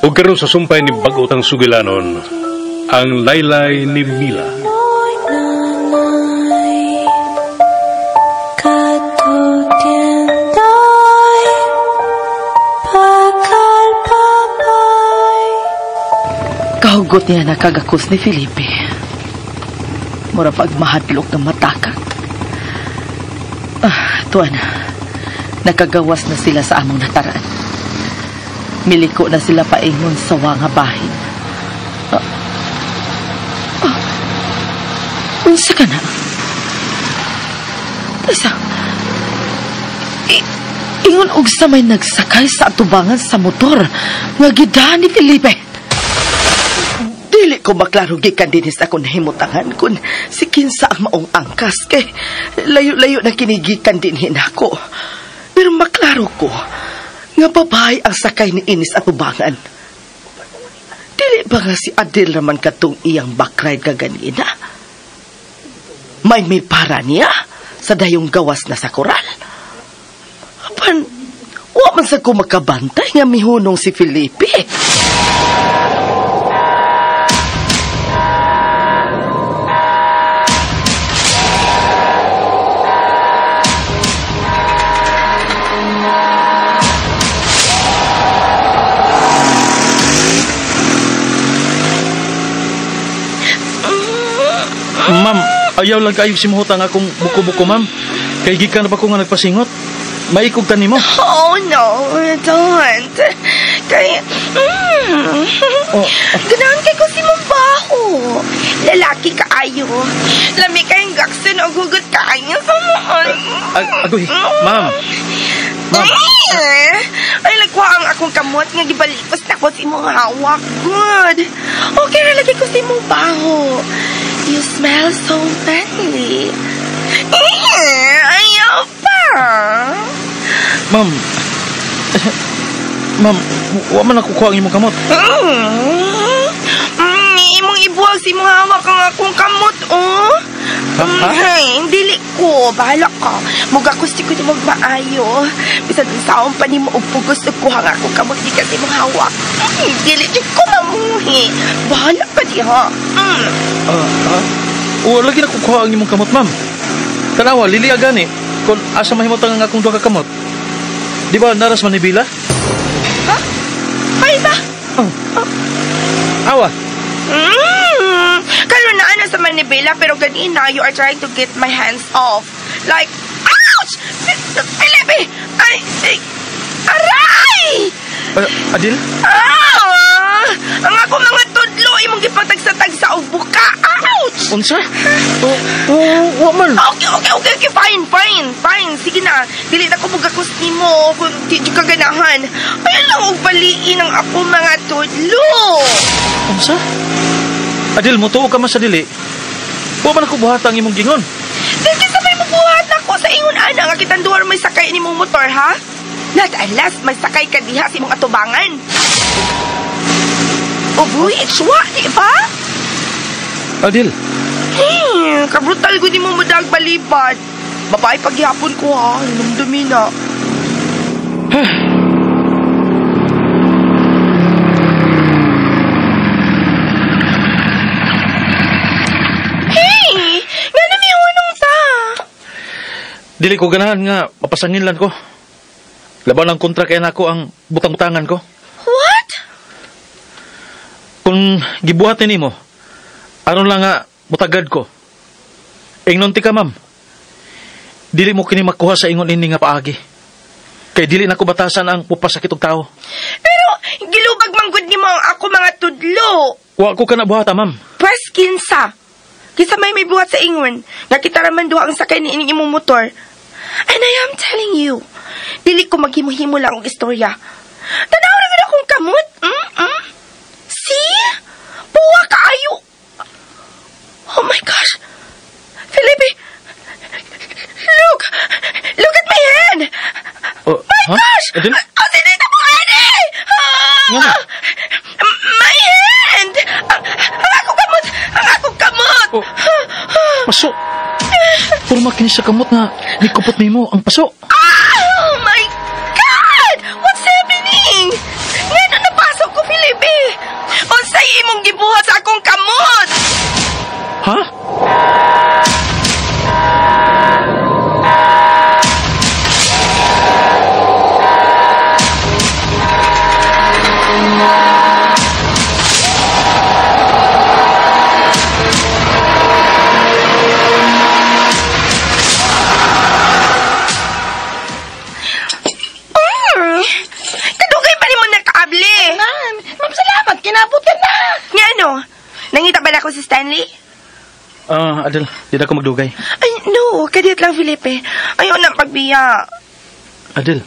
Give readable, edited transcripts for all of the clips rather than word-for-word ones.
Ug karon sa sumpay ni bag-o tang sugilanon, ang laylay ni Mila. Kahugot niya nakagakos ni Felipe. Mura pag mahadlok ng matakak. Tuan, nakagawas na sila sa among nataraan. Miliko na sila paingon sa wanga bahin. Unsa ka na? Tasa, ingon og sa may nagsakay sa atubangan sa motor nga gidahan ni Felipe. Dili ko maklaro gikan dinis ako nahimutangan kung si kinsa ang maong angkas kay layo-layo na kinigikan dinhin ako. Pero maklaro ko nga babae ang sakay ni Inis atubangan. Dili ba nga si Adel naman katong iyang backride kaganina? May para niya sa dayong gawas na sa koral. Apan, wa man sa ko makabantay nga mihunong si Felipe. Ma'am, ayaw lang kayo simuhot ang akong buko-buko, ma'am. Kay gikan na ba ko nga nagpasingot? Maikog ta nimo? Oh, no, don't. Kay, oh. Ganahan kay ko si Mambaho. Lalaki kaayo. Lami kayong gaksun o hugot kaayo sa mga. Agoy, ma'am. Ma'am. Ay, nagkuha ang akong kamot nga gibalikos na ko si imong hawak. Good. Okay, lagi ko si imong baho. You smell so manly. Ayaw pa. Ma'am. Ma'am, wa man ako kuha ang imong kamot. Imong ibuwag si imong hawak ang akong kamot, oh. Hey, dili ko. Bahala ka. Mugakusti ko ni magmaayo. Bisan saon pa nimo og pugos og kuha ang akong kamot di kasi imong hawak. Dili jud ko mamuhi. Bahala ka diha. Wa lagi na kuha ang imong kamot, ma'am. Tanawa, lili agani kung asa mahimutang ang akong duha ka kamot. Di ba naras man ni Bila? Ha? Ay ba? Oh. Awa. Karon na ano sa Manibela pero ganina you are trying to get my hands off. Like, ouch! Felipe! Ay, ay, aray! Adil? Ah! Ang ako mga tudlo imong gipatagsa-tagsa og buka. Ouch! Unsa? Oh, wa man. Okay, fine. Sige na. Dili na ko mugakos nimo kung di ka ganahan. Ay lang og baliin ang ako mga tudlo. Unsa? Adil, mutuo ka man sa dili. Wa man ako buhat ang imong gingon. Dili sa may mabuhat nako sa ingon ana nga kitang duha may sakay nimong motor, ha? Not unless may sakay ka diha sa imong atubangan. Ubuy, ekswa, di ba? Adil. Kabrutal ko di mo madag balibad. Babae paghihapon ko, ha? Namdumi na. Hey! Nga na may unong ta. Dili ko ganahan nga mapasangin lang ko. Laban ang kontra kaya nako ang butang-butangan ko. What? Kung gibuhat ni nimo, aron lang nga mutagad ko. Ingnon ti ka, ma'am. Dili mo kini makuha sa ingon ini nga paagi. Kay dili na ko batasan ang pupasakit og tao. Pero gilubag manggod nimo ang ako mga tudlo. Wa ko kana buhata, ma'am. Pwes kinsa. Kinsa may buhat sa ingon nga kita ra man duha ang sakay ni ining imong motor. And I am telling you, dili ko maghimo-himo lang og istorya. Tanaw ra gud akong kamot. See? Puwa kaayo. Oh my gosh. Felipe. Look. Look at my hand. Oh, my huh? Gosh. Adil? Oh, sinita mo, Annie. My hand. Ang akong kamot. Ang akong kamot. Oh. Paso. Purma kini sa kamot nga nikupot nimo ang paso. Oh my God! What's happening? Ngano napasok ko, Felipe? ba na ako si Stanley? Adel, di na ako magdugay. Ay, no. Kadiyot lang, Felipe. Ayaw na pagbiya. Adel.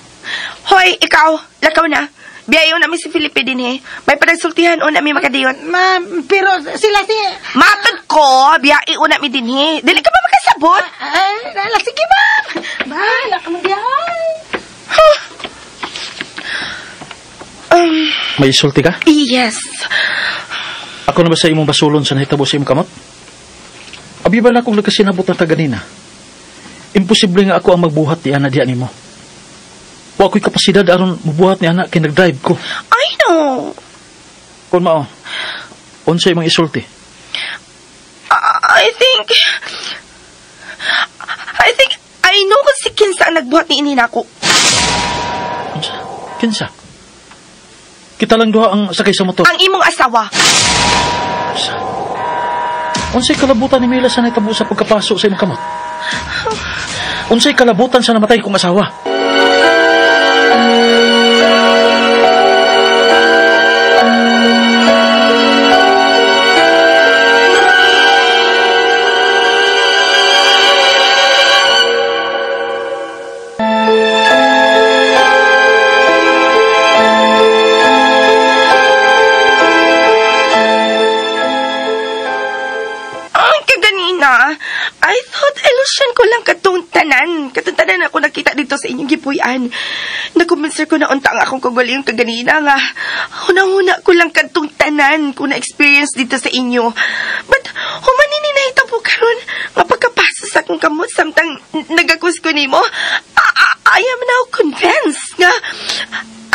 Hoy, ikaw. Lakaw na. Biyayo namin si Felipe din eh. May panagsultihan o namin makadiyon. Ma'am, pero sila si... Matod ko, biyai o namin din eh. Dili ka ba makasabot? Ay, sige ma'am. Bahala ka magbiyahay. Huh. May isulti ka? Yes. Ako na ba sa imong basulon sa nahitabo sa imong kamot? Abi ba na akong nagkasinabot na taganina? Imposible nga ako ang magbuhat ni Ana diyan nimo. Wa ako'y kapasidad aron mubuhat ni Ana kay nag-drive ko. I know. Kung mao, unsay imong isulti? I think I know kung si Kinsa ang nagbuhat ni ini nako. Unsa? Kinsa? Kita lang duha ang sakay sa motor. Ang imong asawa. Unsa? Unsay kalabutan ni Mila sa nahitabo sa pagkapaso sa imong kamot? Unsay kalabutan sa namatay kong asawa? I thought illusion ko lang katong tanan. Katong tanan ako nakita dito sa inyong gipuy-an. Nakumbinser ko na unta ang akong kagaling kaganina nga. Huna-huna ko lang katong tanan ko na-experience dito sa inyo. But humanini na itabo karon nga pagkapasa sa akong kamot samtang nagakus ko nimo. I am now convinced nga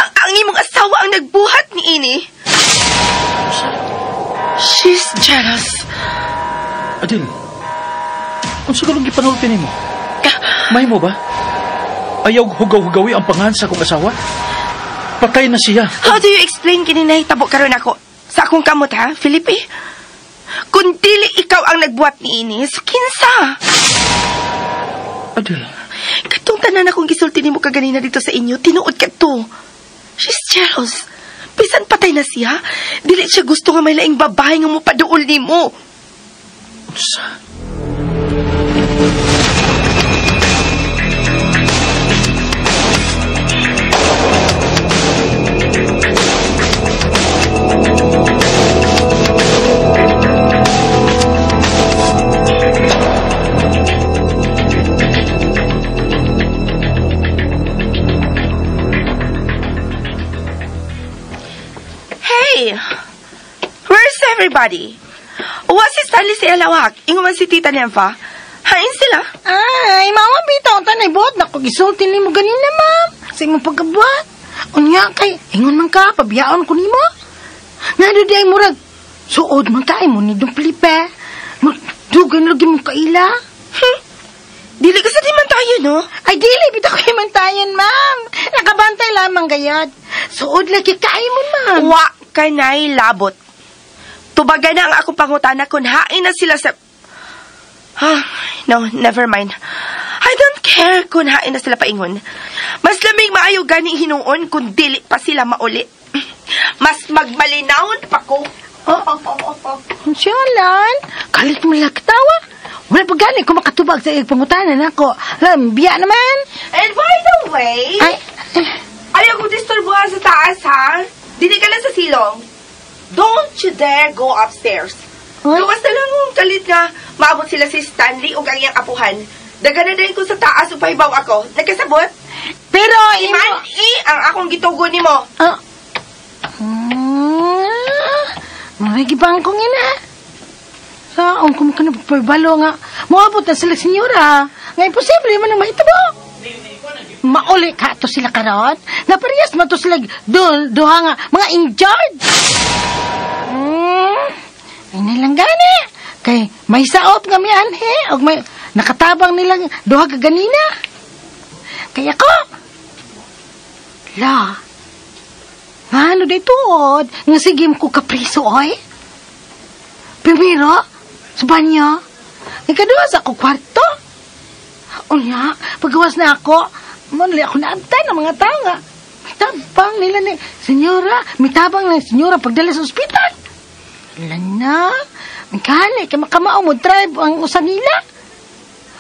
ang imong asawa ang nagbuhat ni ini. She's jealous. Adil, unsa ka lang gipanulti nimo? Mahimo ba? Ayaw hugaw-hugawi ang pangan sa akong asawa? Patay na siya. How do you explain kini nahitabo karon ako? Sa akong kamot ha, Felipe? Kung dili ikaw ang nagbuhat ni ini, so kinsa? Adel. Katong tanan akong gisulti nimo kaganina dito sa inyo, tinuod kadto. She's jealous. Bisan patay na siya, dili siya gusto nga may laing babae nga mopaduol nimo. Unsa? Hey! Where's everybody? Wa si Stanley sa Alawak. Ingon man si Tita Nemfa. Hain sila. Ay, mama, bitaw ang tanay buhat. Naku, gisulti nimo ganina, ma'am. Sa imong pagkabuhat. Unya, kay, ingon man ka, pabiyaon ko nimo. Nga do di ay murag, suod man ka, mo ni Don Felipe. Dugay na lagi mong kaila. Dili ka sa di man tayo, no? Ay, dili, bitaw kayo man tayo, ma'am. Nakabantay lamang gayad. Suod lagi kayo mo, ma'am. Wa ka na'y labot. Tubagan na ang akong pangutana kung hain na sila sa... Ah, no, never mind. I don't care kung hain na sila paingon. Mas lamig maayo gani hinuon kung dili pa sila mauli. Mas magmalinawon pa ko. Oh. Siya, Lan. Kalit mo lang katawa. Wala pa gani kung makatubag sa iyong pangutanan ako. Biya naman. And by the way... Ay, ayaw kong disturbuhan sa taas, ha? Dili ka lang sa silong. Don't you dare go upstairs. Luwas na lang kung kalit nga maabot sila si Stanley o ang iyang apuhan. Dagana din ko sa taas upahibaw ako. Nagkasabot? Pero, Iman, ang akong gitugo nimo. Marigi bang kong ina? Saan ko ka na pagpabalo nga? Moabot na sila, senyora. Nga imposible man ang mahitabo. Mauli ka to sila karon. Naparehas man to sila duha nga mga injured. Ay nilang gani. Kay may saop nga may anhe og may nakatabang nilang duha ka ganina. Kaya ko. La. Ngano day tuod nga sige ko kapriso oy. Primero sa banyo. Ikaduha sa ako kwarto. Unya, pagawas na ako, manli ako naantay ng mga tao nga. May tabang nila ni senyora, may tabang ni senyora pagdala sa ospital. Lana, may kali, kay makamao mo drive ang usa nila.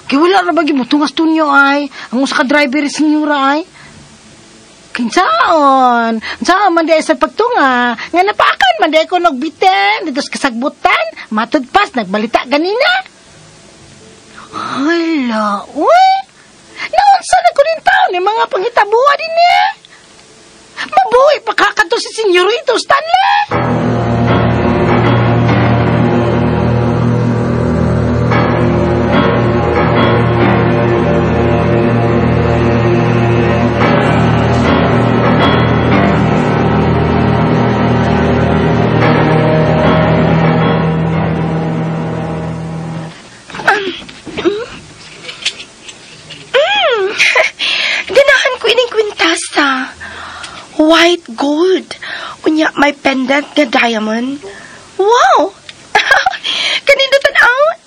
Kay wala ra ba gyud mo tungas tunyo ay, ang usa ka driver senyora ay. Kinsaon? Saan man di ay sa pagtunga? Nga napakan man di ay ko nagbiten, dito sa kasagbutan, matud pas, nagbalita ganina. Hala, uy! Naunsa na ko rin taon ni mga pangitabuha din eh. Mabuhi pa kakato si Senyorito Stanley! Ganahan ko ining kwintasa. White gold. Unya, may pendant nga diamond. Wow! Kanindutan out.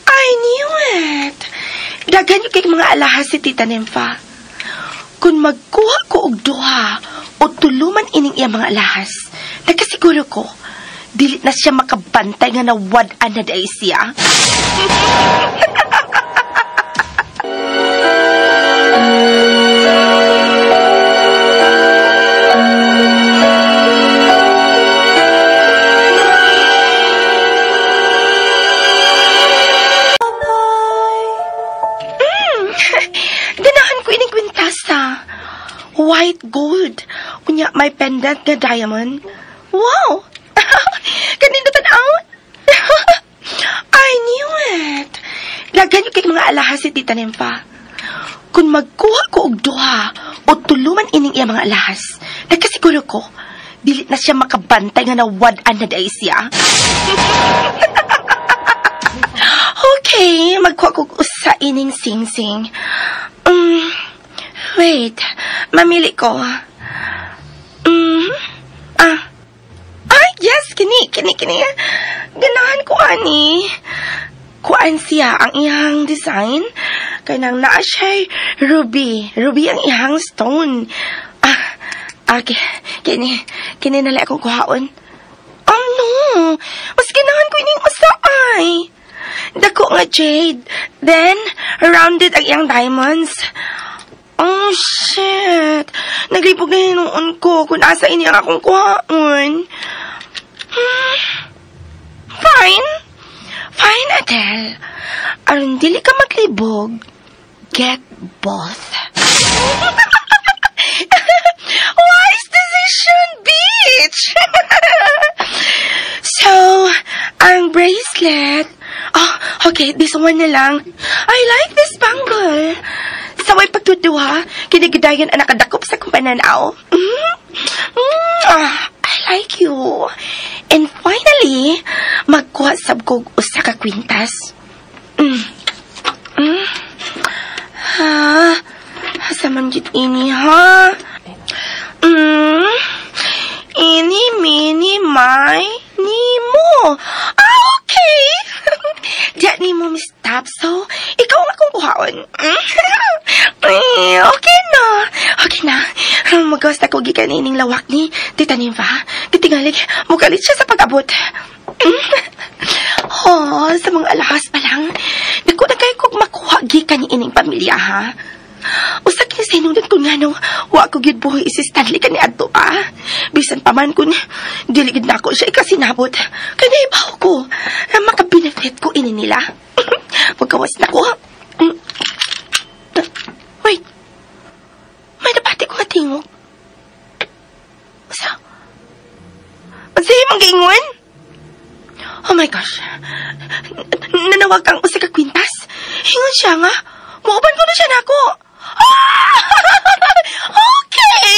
I knew it. Daghan yung kay mga alahas si Tita Nympha. Kung magkuha ko og duha o tuluman ining iya mga alahas, nakasiguro ko, dili na siya makabantay nga nawad-an na dahil siya. Ganahan ko ining kwintasa. White gold. Unya, may pendant nga diamond. Wow! Kanindutan out. I knew it. Daghan yung kay mga alahas si Tita Nympha. Kung magkuha ko og duha o tuluman ining iya mga alahas, nakasiguro ko, dili na siya makabantay nga nawad-an na dahil siya. Okay, magkuha ko usa ining sing-sing. Wait, mamili ko. Ay, yes, kini. Ganahan ko, ani. Kuan siya ang iyang design. Kanang naa siya ruby. Ruby ang iyang stone. Okay. Kini nala akong kuhaon. Oh, no. Mas ganahan ko ining usa ay. Dako nga jade. Then, rounded ang iyang diamonds. Oh, shit. Naglibog na hinuon ko kung asa ini ang akong kuhaon. Fine. Fine, Adele. Aron dili ka maglibog, get both. Wise decision, bitch! So, ang bracelet. Oh, okay, this one na lang. I like this bangle. Sa way pagtuduha, kinigidayan ang nakadakop sa kong pananaw. I like you. And finally, magkuha sab kog usa ka kwintas. Ha? Asa man jud ini, ha? Ini, mini, my, nimo. Ah, okay. Diyan ni mo, Miss Tapso. Ikaw ang akong kuhaon. Okay na. Okay na. Magawas na ko gikan ining lawak ni Tita Nympha. Kitingalig, mukalit siya sa pag-abot. Oh, sa mga alahas pa lang. Dako na kayo kog makuha gikan ni ining pamilya, ha? Usa kini sa hinungdan ko nga no, wa ko gyud buhi si Stanley kani adto pa. Bisan pa man kun dili gid nako siya ikasinabot. Kay naibaw ko, maka-benefit ko ini nila. Pagkawas na ko. Wait. May napati ko nga tingog. Usa? Unsay imong giingon? Oh my gosh. Nanawag ang usa ka kwintas. Ingon siya nga, muuban ko na siya nako. Ah! Okay!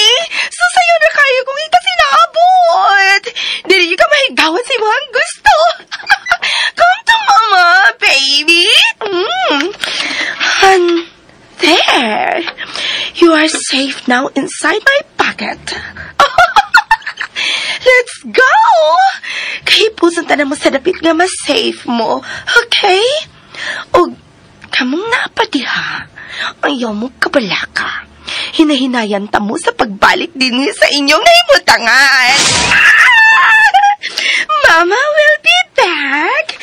So sa'yo na kayo kung ikasinabot. Dili ka mahigawan sa imong gusto. Come to mama, baby. And there. You are safe now inside my pocket. Let's go! Kahipusan tanan mo sa dapit nga mas safe mo. Okay? O, kamong napadiha. Ayaw mo kabalaka. Hinahinayan ta mo sa pagbalik din sa inyong nahimutangan. Mama will be back.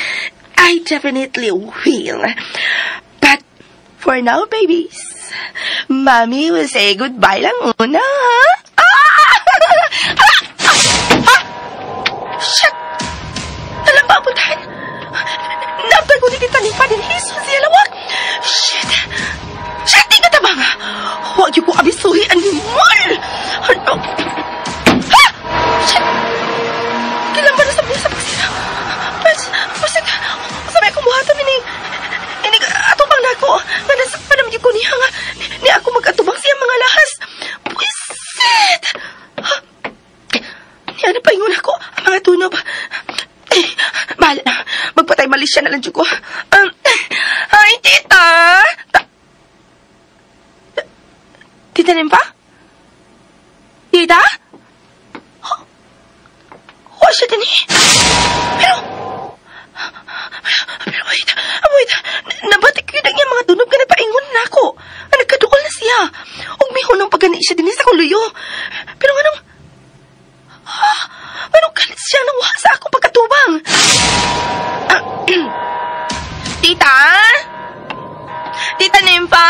I definitely will. But for now, babies, Mommy will say goodbye lang una, ha? Ah! Ah! Ah! Shit! Alam ba, abutan? Nabtag ko dito tanim pa din hiso siya lawak. Shit! Shit, di ka tabang! Huwag yung ko abisuhi animal! Ano? Ha! Shit! Kailan ba na sa bulsa pagsira? Basit, sabi ko buhatan ini. Ini atubang na ako. Nga nasa panamgi ko niya nga. Ni ako mag-atubang siya mga lahas. Buisit! Ha? Niya na paingon ako ang mga tunob. Eh, bahala na. Magpatay mali siya na lang ko. Hi, tita! Tita Nimpa? Tita? Wa siya din eh. Pero wait, wait. Nabatik yun ang iyang mga tunog ka nagpaingon na ako. Nga nagkaduol na siya. Ug mihunong pagani siya din sa akong luyo. Pero anong, anong kalit siya nang wa sa akong pagkatubang? Tita? Tita Nimpa?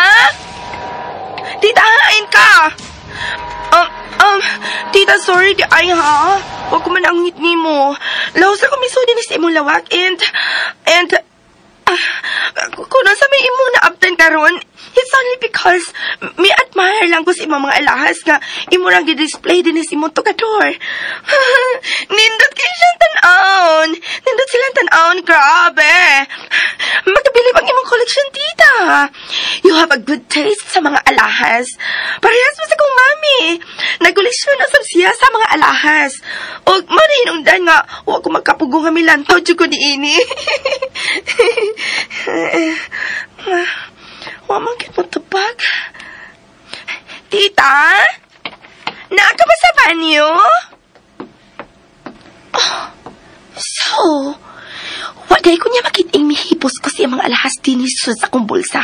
Tita, hain ka! Tita, sorry di ay ha. Huwag ko man ang ngitni mo. Laos ako miso din sa imong lawak and, kung sa may imong naabtan karon, it's only because may admire lang ko sa imong mga alahas nga imo lang gi-display din sa imong tokador. Nindot kayo siyang tan-aon. Nindot silang tan-aon, grabe. Magkabilib ang imong collection, tita. You have a good taste sa mga alahas. Parehas mo sa kong mami. Nagkoleksyon na sab siya sa mga alahas. O manahinungdan nga, huwag ko magkapugo nga milantaw dyan ko niini. Wa man gid mo tubag. Tita? Naa ka ba sa banyo? Oh, so, wa day ko niya makiting mihipos ko siya mga alahas din sa akong bulsa.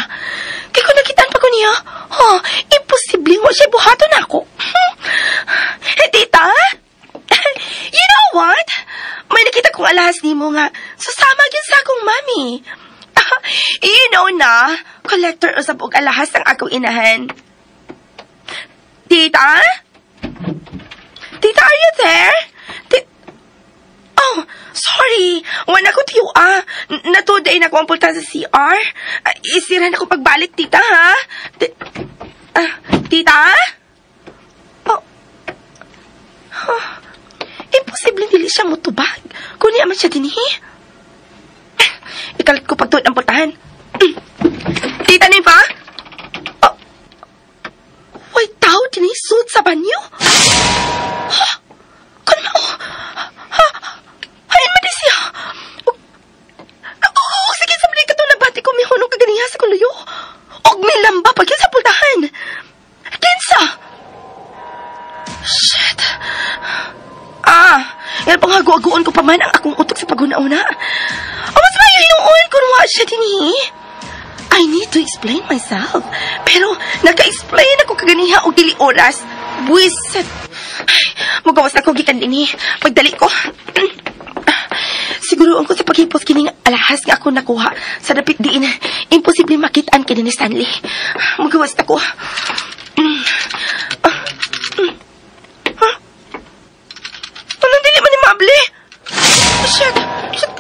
Kaya kung nakitaan pa ko niya, oh, imposible mo siya buhaton ako. Hey, tita? You know what? May nakita kong alahas ni mo nga, susama gyud sa akong mami. You know na, collector usab og alahas ang akong inahan. Tita? Tita, are you there? Oh, sorry. Wala ko tiyo, ah. Natuday na ko ang punta sa CR. Isira na ko pagbalik, tita, ha? Tita? Oh. Huh. Imposible dili siya mutubag. Kung niya man siya dinhi. Ikalit ko pagtuod ang pultahan. Tita Nimpa? Oh. Way tao dinhi sud sa banyo? Huh? Kun mao. Ha? Hain man di siya. Oh, sige sa balik katong nabati ko mihunong kaganiha sa kuluyo. Og milamba pag yun sa pultahan. Kinsa? Shit. Ah, yan pang hagu-aguon ko pa man ang akong utok sa paguna-una. O mas mayo hinuon kung wa siya dinhi. I need to explain myself. Pero naka-explain ako kaganiha og dili oras. Buisit. Ay, mugawas na ko gikan dinhi. Pagdali ko. Siguro ang ko sa paghipos kining alahas nga ako nakuha sa dapit diin. Imposible makitaan kini ni Stanley. Mugawas na ko. Huh? Anong dili man ni maabli? Shit! Shit!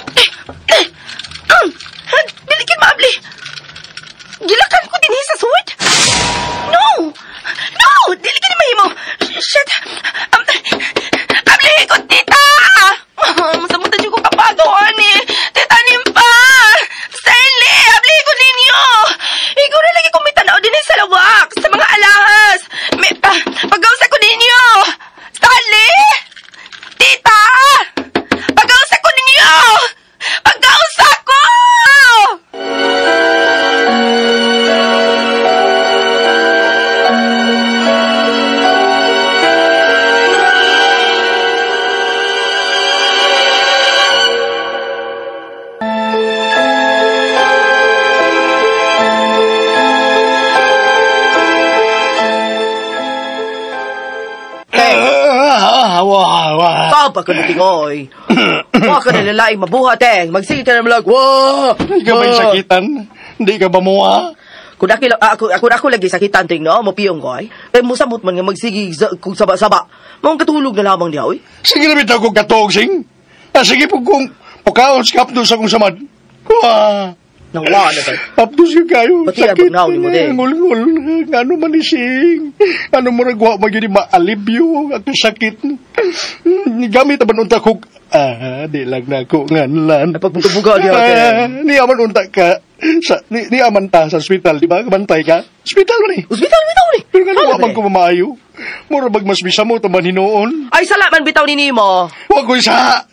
Dili kin maabli! Gilakan ko dinhi sa sword? No! No! Dili kini mahimo! Shit! Abli ko, tita! Masamutan niyo ko kapado, ani. Tita Nimpa! Stanley! Abli ko ninyo! Ikaw na lagi kong may tanaw din sa lawak, sa mga alahas. May, pag-ausa ko ninyo! Stanley! Tita! Pag-ausa ko ninyo! Pag-ausa ko! Papa ko na tingoy. Wa ka na lalaing mabuhat, Teng. Magsige ka na malag, wa! Ikaw ba'y sakitan? Hindi ka ba muha? Kung ako lagi sakitan, Teng, no? Mapiyong ko, ay. Kaya musamot man nga magsige kung saba-saba. Maong katulog na lamang diha, oy. Sige na bitaw kong katuog, Sing. Ah, sige po kung pukaon sa kapdos akong samad. Wah! Nawa na tayo. Apdos yun kayo. Pati ang bagnaw ni mo, Deng. Ngul-ngul. Ano man ni Sing? Ano mo nagwa magyun maalibyo at sakit. Gamit naman unta ko. Ah, di lang na ako nganlan. Pagbuga diha, Deng. Ni aman unta ka. Sa, ni aman ta sa ospital, di ba? Kabantay ka? Ospital man eh. Ospital bitaw ni. Pero nga wa man ko mamaayo. Mura bag mas bisa mo taman hinuon. Ay, sala man bitaw ni nimo. Wa ko isa.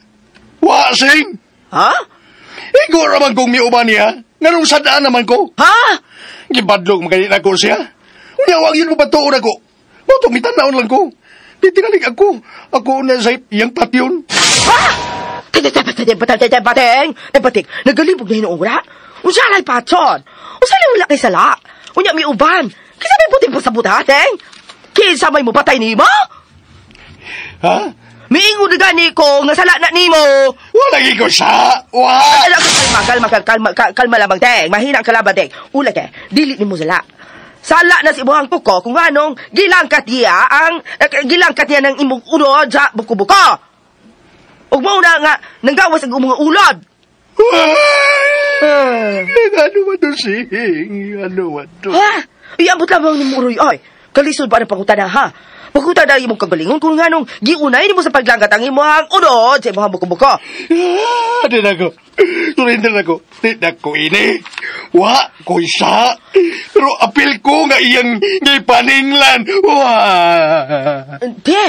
Wa, Sing. Ha? Igo raman kong miuban niya. Nganong sadaan naman ko? Ha? Gibadlog maganit ako siya. Unya, wag yun mo batuon ako. Butong mitanaon lang ko. Titinalik ako. Ako na sa iyang patyon. Ha? Pateng! Pating! Nagalibog na hinuong wala? Unsa lay patyon? Unsa lay wala kay sala? Unya mi uban. Kinsa may buting pasabot ha, Teng? Kinsa may mupatay nimo? Ha? Miingon na gani ko nga sala na nimo. Wala ko sa. Wa. Kalma, kalma, kalma, kalma lamang, Teng. Mahina ang kalaban, Teng. Ula kay, dili nimo sala. Sala na si imuhang kuko kung anong gilangkat niya ang gilangkat niya ng imong ulod sa buko-buko. Ug mao na nga nanggawas ang imong ulod. Ano man to, Sing? Ano man to? Ha? Iabot lamang nimo uroy ay. Kalisod ba ang pangutana ha? Pagkuta na imong kagalingon kung nganong giunay nimo sa paglangkat ang imong ulod sa imong buko-buko. Di na ko. Surrender na ko. Di na ko ini. Wa ko isa. Pero apil ko nga iyang gipaninglan. Wa. Di.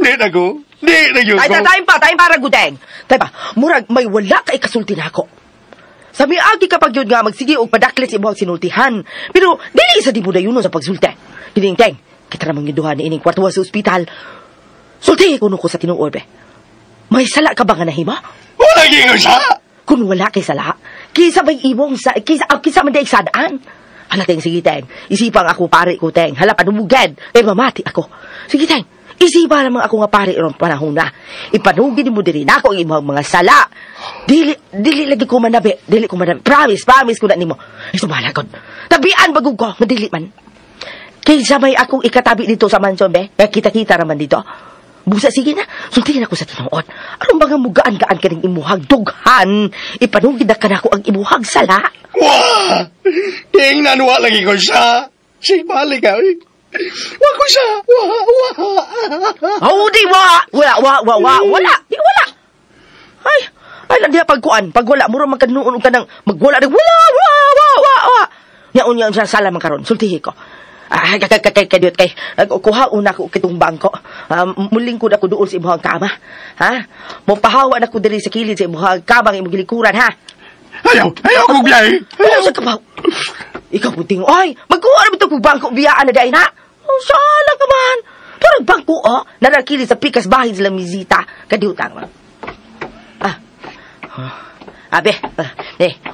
Di na ko. Di na yun Ay, ko. Time para gudeng. Tay pa, murag may wala kay kasulti na ako. Sa miagi kapag yun nga magsige og padaklit sa imong sinultihan. Pero dili isa di mo dayunon sa pagsulti. Kining Teng, kita namang yung duha ni ining kwartuwa sa ospital. Sulti kuno ko sa tinuod be. May sala ka ba nga nahimo? Wala gyud sa. Kung wala kay sala, kisa may imong sa kisa man day sadaan. Hala Teng, sige Teng. Isipang ako pare ko Teng. Hala panumugad. Eh mamati ako. Sige Teng. Isipa lamang ako nga pare ron panahon na. Ipanugin mo diri nako ang imong mga sala. Dili lagi ko manabi. Dili ko manabi. Promise ko na nimo. Sumalagod. Tabian bagog ko, madili man. Kaysa may akong ikatabi dito sa mansion, be. Kita-kita raman dito. Busa, sige na. Sultihin ako sa tinuod. Anong mga mugaan-gaan ka ng imuhag dughan? Ipanugid na ka na ako ang imuhag sala. Wah! Tingnan, wa lagi ko siya. Sige, balik ka. Wa ko siya. Wa, wa. Oh, di wa. Wala, wa, wa, wa. Wala. Di wala. Ay, lang diha pagkuan. Pag wala, mura magkanuon ka ng magwala. Wala, wa, wa, wa, wa. Nya-unya siya sala man karon. Sultihi ko. Ah, kay kuha una ko kitong bangko. Mulingkod ako doon sa imong kama. Ha? Mopahawa na ko diri sa kilid sa imong kama ang imong gilikuran, ha? Ayaw kong biyahe. Ayaw sa kabaw. Ikaw puting, oy, magkuha na bitaw kong bangko biyaan na dahil na. Oh, sala ka man. Pero ang bangko, oh, narakilid sa pikas bahin sila misita. Kadiutang man. Ah. Abe,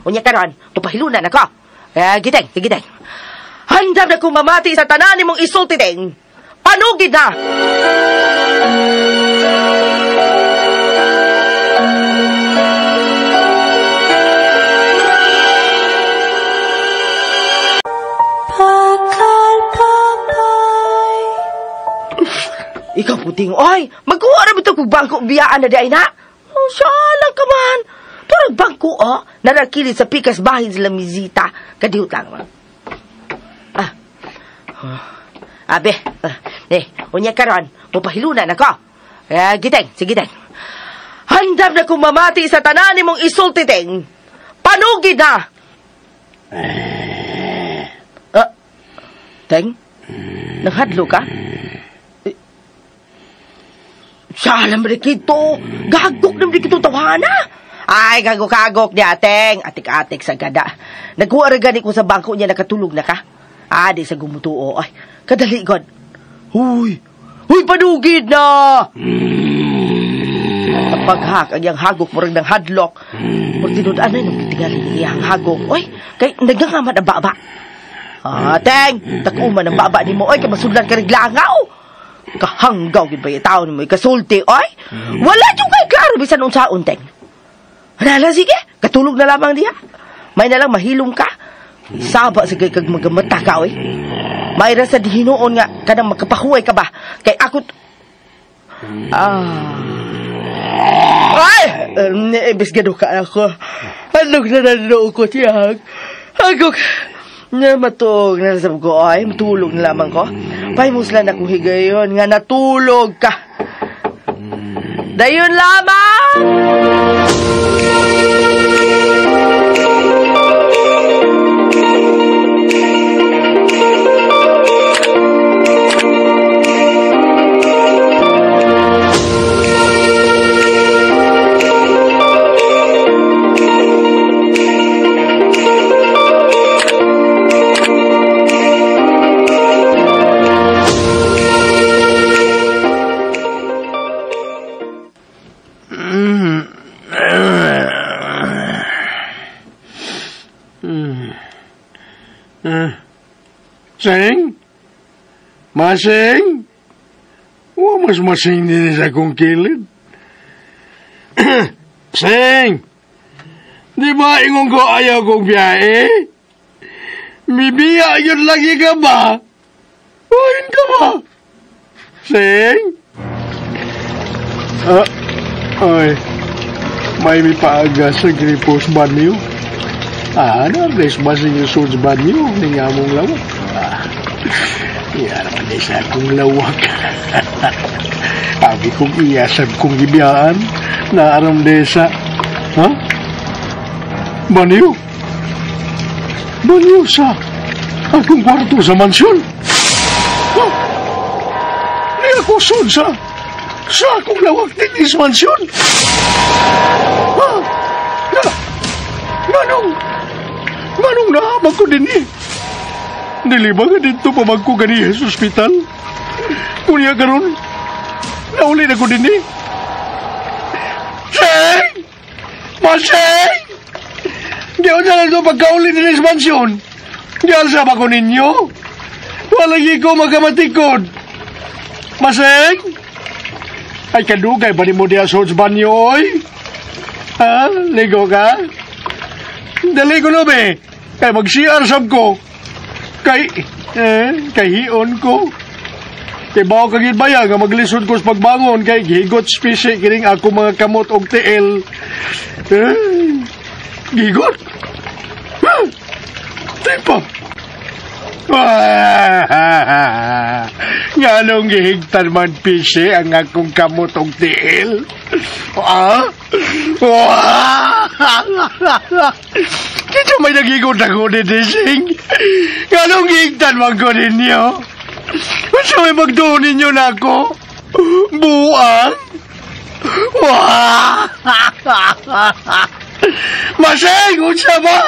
unya karon, papahilunan ako. Giteng, sige teng. Handam na kong mamati sa tanan nimong isulti, Teng. Panugid na! Ikaw puting, oy, magkuha na bitaw kong bangko biyaan na di ay na. Oh, sala ka man. Pero ang bangko, oh, narakilid sa pikas bahin sila misita. Kadiut lang man. Ah. Abe, unya karon, mupahilunan ako. Giteng, sige teng. Handam na kong mamati sa tanan nimong isulti, Teng. Panugid na! Teng? Nanghadlo ka? Salam rin kito. Gagok na rin kito tawana. Ay, gagok-gagok niya, Teng. Atik-atik sa gada. Nagkuha rin gani ko sa bangko niya, nakatulog na ka. Ah, di sa gumutuo. Ay, kadali, God. Huy! Huy, panugid na! Ang paghak, ang iyang hagok, murag ng hadlok. Murag tinud-an na, nung kitingalin ang iyang hagok. Uy, kay nagangaman ang baba. Ah, Teng, takuman ang baba ni mo. Oy, kay masudlan ka rin langaw. Kahanggaw, gid ba yung tao ni mo, ikasulti, oy. Wala yung kay klaro, bisan unsaon, Teng. Wala, sige. Katulog na lamang diha. May na lang mahilom ka. Saba sige kag magamata ka, oy. Mayra sa hinuon nga kanang magkapahuway ka ba? Kay ako... Ay! Ibis gano ka ako. Anong nananoo ko tiyag? Agok! Na matug na sa ko ay matulog na lamang ko. Pahimuslan akong higayon nga natulog ka. Dayon lamang! Sing? Masing? O, mas masing din sa akong kilid. Sing! Di ba ingon ko ayaw kong biyahe? Bibiya yun lagi ka ba? Uhin ka ba? Sing? Ay, may mipaaga sa gripos banyo. Ano, res masing yung suds banyo? Ningamong lawak. Iya naman din sa akong lawak. Abi kong iyasab kong gibiyaan na aram desa. Ha? Banyo? Banyo sa akong kwarto sa mansyon? Ha? Di ako sud sa akong lawak din is mansyon? Ha? Manong nahamag ko din eh. Dili ba nga dito pamagko ganiya sa ospital? Kunya karon, nauli na ko din eh. Sing! Masing! Diyon na lang ito pagkauli din sa mansyon. Diyan sa ba ko ninyo? Walagi ko magkamatikod. Masing! Ay, kadugay ba ni mo diya sa banyo, oy? Ha? Ligo ka? Dali ko no, be. Kay mag-CR sab ko. Kay, kay hion ko. Kay bawo kagid baya nga maglisod ko sa pagbangon kay gihigot spisi kining ako mga kamot og tiil. Gihigot? Huh? Tipa. Nganong gihigtan man pisi ang akong kamot og tiil? Ah? Kito may nagigot ako ni Desing. Nganong gihigtan man ko ninyo? Unsa may magduon ninyo na ako? Buang? Wah! Maseng, unsa ba?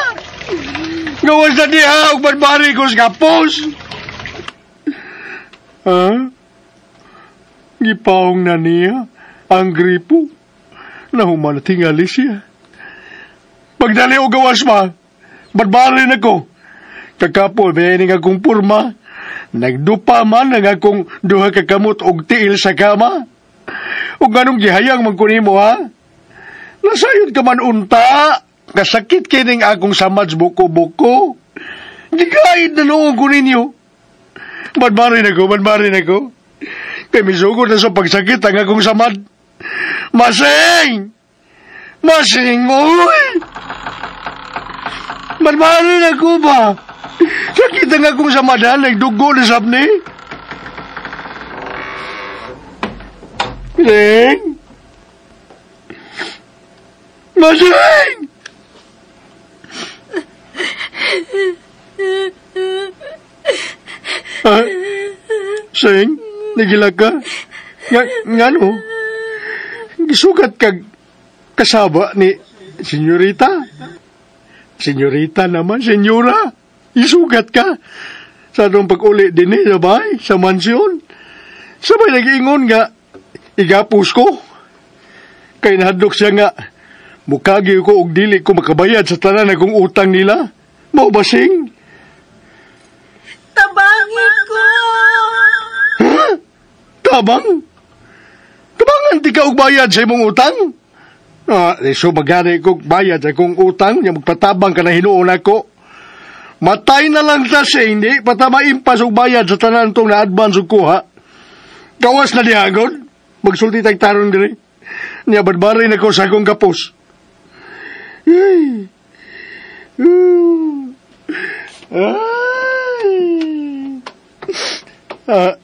Gawas na diha og barbari ko sa kapos. Ha? Gipaong na niya ang gripo. Nahuman na tingali siya. Pagdali o gawas ma, barbarin ako. Kakapol, may ining akong purma. Nagdupa man ang akong duha ka kamot og tiil sa kama. O ganong gihayang magkuni mo, ha? Nasayod ka man unta. Kasakit kining akong samad buko-buko. Gigaid na noong ko ninyo. Barbarin ako, barbarin ako. Kay misugod na sa pagsakit ang akong samad. Masing! Masing, uy! Barbarin ako ba? Sakit ang akong samadan, nagdugo na sabni. Masing! Masing! Ah, Sing, nagilak ka? Ngano? Gisugat kag kasaba ni senyorita. Senyorita naman, senyora. Isugat ka. Sa atong pag-uli din eh, sabay, sa mansyon. Sabay nag-ingon nga, igapos ko. Kay nahadlok siya nga, mukagi ko og dili ko makabayad sa tanan akong utang nila. Mao ba, Sing? Tabangin ko! Ha? Tabang? Tabangan di ka og bayad sa imong utang? Ah, so magani kong bayad sa kong utang, niya magpatabang ka na hinuon ako. Matay na lang ta sa hindi, patama impas og bayad sa tanan tong na-advance og kuha. Gawas na dihagon, magsulti tag taron diri. Niya badbarin ako sa akong kapos. Ay. Ay.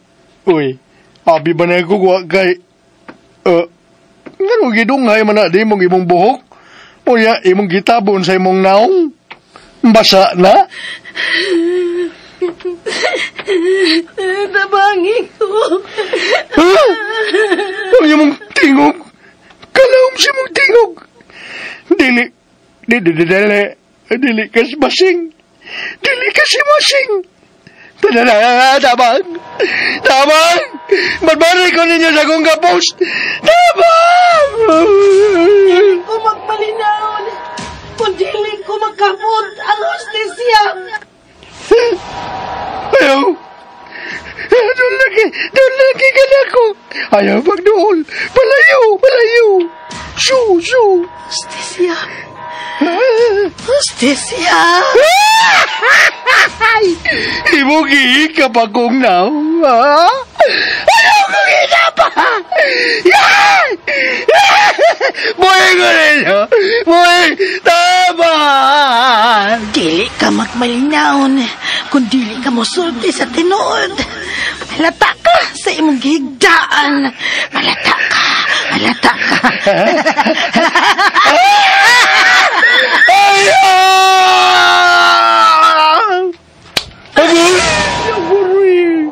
Uy, abi ba na ako kuha kay... Ngano gidunghay man na di mong imong buhok? Uya, imong gitabon sa imong naong? Basa na? Tabangi ko. Ha? Ang imong tingog? Kalaom si imong tingog? Dili, dili, dili, dili ka si basing. Dili ka si basing. Tabang! Tabang! Magbari ko ninyo sa akong kapos! Tabang! Dili ko magmalinaon. Kung dili ko makabot ang hostisya. Ayaw! Doon lagi ka na ako! Ayaw magdool! Palayo! Palayo! Shoo! Shoo! Hostisya! Hostisya! Imo gihikap akong naw, ha? Ayaw kong hinapa! Buhay ko ninyo! Buhay! Tama! Dili ka magmalinaon kung dili ka mosulti sa tinuod. Malata ka sa imong gihigdaan. Malata ka! Malata ka! Ayaw! Agoy!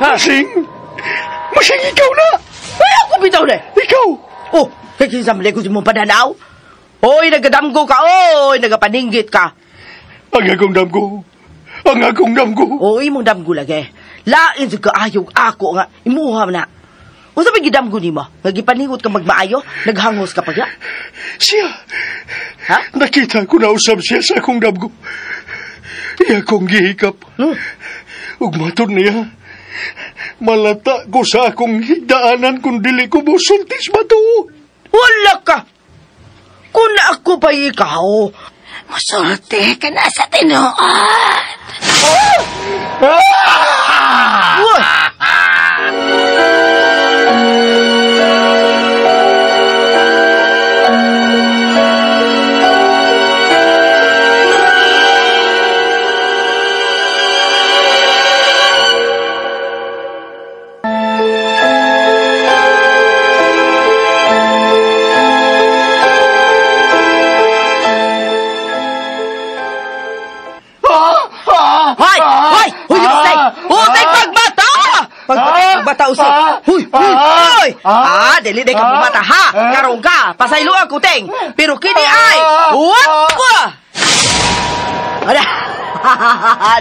Masing! Masing, ikaw na! Ay, ako bitaw na! Ikaw! Oh, kaya kinsa man ko mong pananaw? Oy, nagadamgo ka! Oy, nagapaninggit ka! Ang akong damgo! Ang akong damgo! Oy, imong damgo lagi. Lain sa kaayog ako nga, imuha na. Unsa may gidamgo nimo? Nga gipaningot ka magmaayo, naghangos ka pa ya? Siya! Ha? Nakita ko na usab siya sa akong damgo. Iya kong gihikap. Ug matod niya, malata ko sa akong higdaanan kung dili ko mosultis matuod. Wala ka! Kung ako pa ikaw, musulti ka na sa tinuod. Oh! Ah! Uy! Huy, huy, huy! Ah, dili day ka bumata, ha? Karong ka, pasaylo ang kuting. Pero kini ay, what ko? Ada,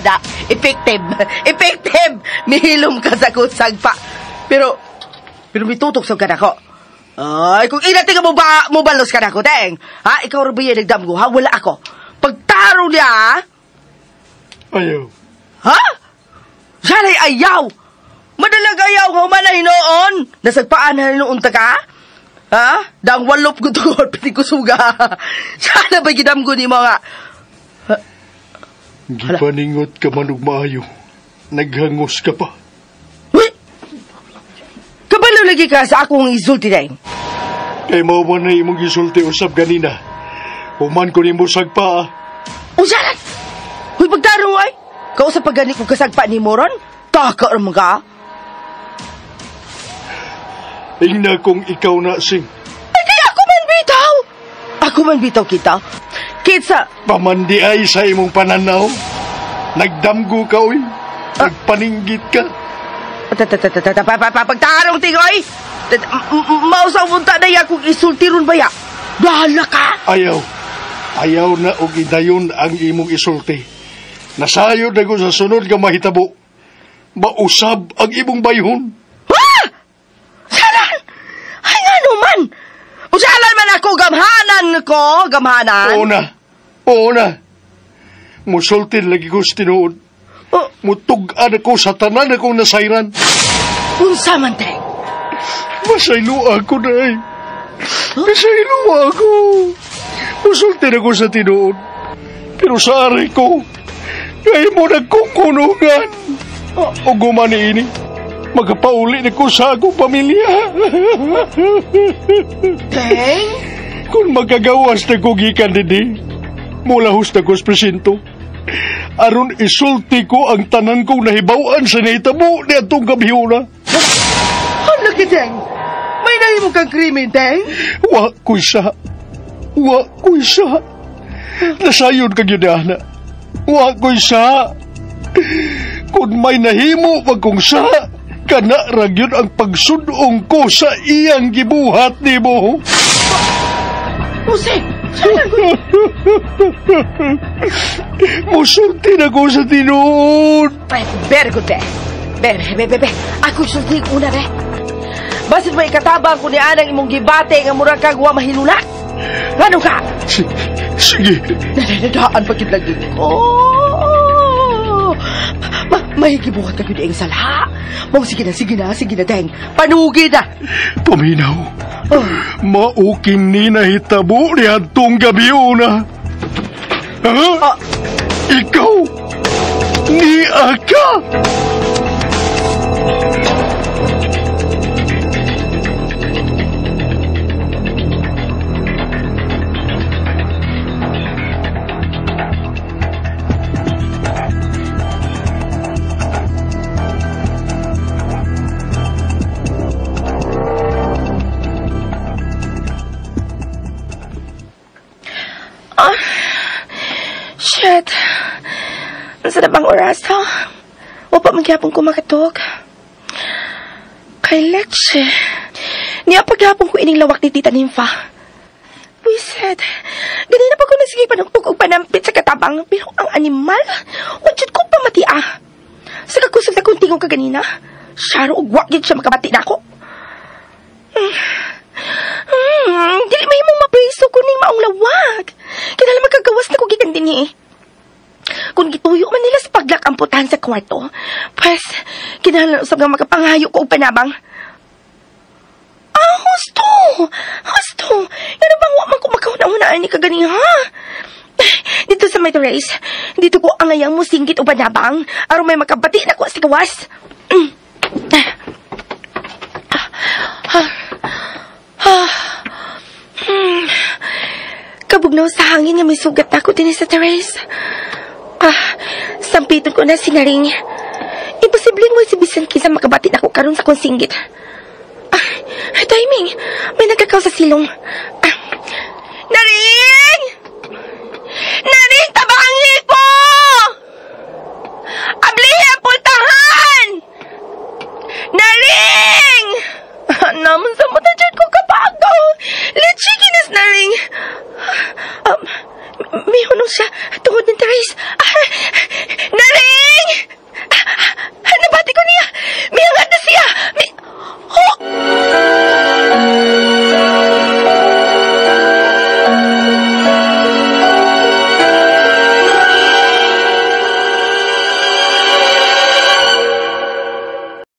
da, effective, effective. Mihilom ka sa kusagpa. Pero mitutok sa kanako. Ay, kung ilati ka mo ba, mobalos ka na kuting. Ha, ikaw rin ba yan nagdamgo, ha? Wala ako. Pagtaro niya, ha? Ayaw. Ha? Sana'y ayaw! Madalag ayaw nga man na hinoon. Nasagpaan na hinoon ta ka? Ha? Dang walop ko tungod, piti ko suga. Sana ba gidamgo ni mga... Gipaningot ka man og maayo. Naghangos ka pa. Uy! Kabalo lagi ka sa akong isulti na. Kay mao man na imong isulti usab ganina. Human ko nimo sagpa. Usaran! Uy, pagtarong ay! Kausap pa gani kong kasagpa ni Moron? Taka ramang ka? Ingna kung ikaw na, Sing. Ay, kaya ako man bitaw! Ako man bitaw kita. Kitsa... Pamandi ay sa imong pananaw. Nagdamgo ka, uy. Nagpaninggit ka. Pagtarong tingoy! Mausaw punta na iya kung isultiron ba ya? Bahala ka! Ayaw. Ayaw na og idayon ang imong isulti. Nasayod na ko sa sunod nga mahitabo. Mausab ang imong bayhon. Ha! Salan! Ay nga naman! Usalan man ako, gamhanan ko, gamhanan. Oo na. Oo na. Musultin lagi ko sa tinuod. Oh. Mutug-an ako sa tanan akong nasayran. Unsa man, te? Masaylo ako na ay. Nasaylo ako. Musulti na ko sa tinuod. Pero sa ari ko, kaya mo nagkukunungan. O gumani ini, magpauli na ko sa akong pamilya. Teng? Kung magkagawas na ko gikan didi, mulahos na ko sa presinto. Aron isulti ko ang tanan kong nahibawan sa nahitabo ni atong gabhiuna. Ano ki, Teng? May nahimo kang krimen, Teng? Wa ko'y sa. Wa ko'y sa. Nasayon kag yun, ana. Wa ko'y sa. Kung may nahimo pag kong sa, kana ra gyud ang pagsudong ko sa iyang gibuhat nimo. Jose, Musulti na ko sa tinuod. Very good, be. Be, be, be, be. Ako isulti una, be. Basit mo ikatabang kung ni anang imong gibate nga murag kag wa mahilula? Ngano ka? Sige. Nadadaan pa gyud lagi. Oh! May gibuhat ka gyud ang sala. Mong sige na, sige na, sige na, Deng. Panugi na. Paminaw. Oh. Maukin ni nahitabo ni adtong gabi una. Ha? Ah. Ikaw ni Aka. Shit. Nasa na bang oras, ha? O pa magyapon ko makatog? Kay Leche. Niya pagyapon ko ining lawak ni Tita Nympha. Wiset. Ganina pa ko nasige panugpog og panampit sa katabang, pero ang animal, wajud ko pamati, ah. Sa kakusog na kong tingog kaganina, syaro og wa gyud siya makabati nako. Dili mahimong mapriso ko ning maong lawak. Kinahanglan magkagawas na ko gikan dinhi. Kung gituyo man nila sa paglak ang putahan sa kwarto, pues, kinahanglan usab nga makapangayo ko og panabang. Ah, husto! Husto! Ngano bang wa man ko makahuna-hunaan ni kagani, ha? Dito sa may terrace, dito ko angayang musinggit og panabang, aron may makabati na ko sa gawas. Kabugnaw sa hangin nga may sugat na ako din sa terrace. Ah, sampiton ko na sinaring. Imposibleng mo si bisan kinsa makabati na ako karon sa akong singgit. Ah, timing! May nagkakaw sa silong. Ah, Naring!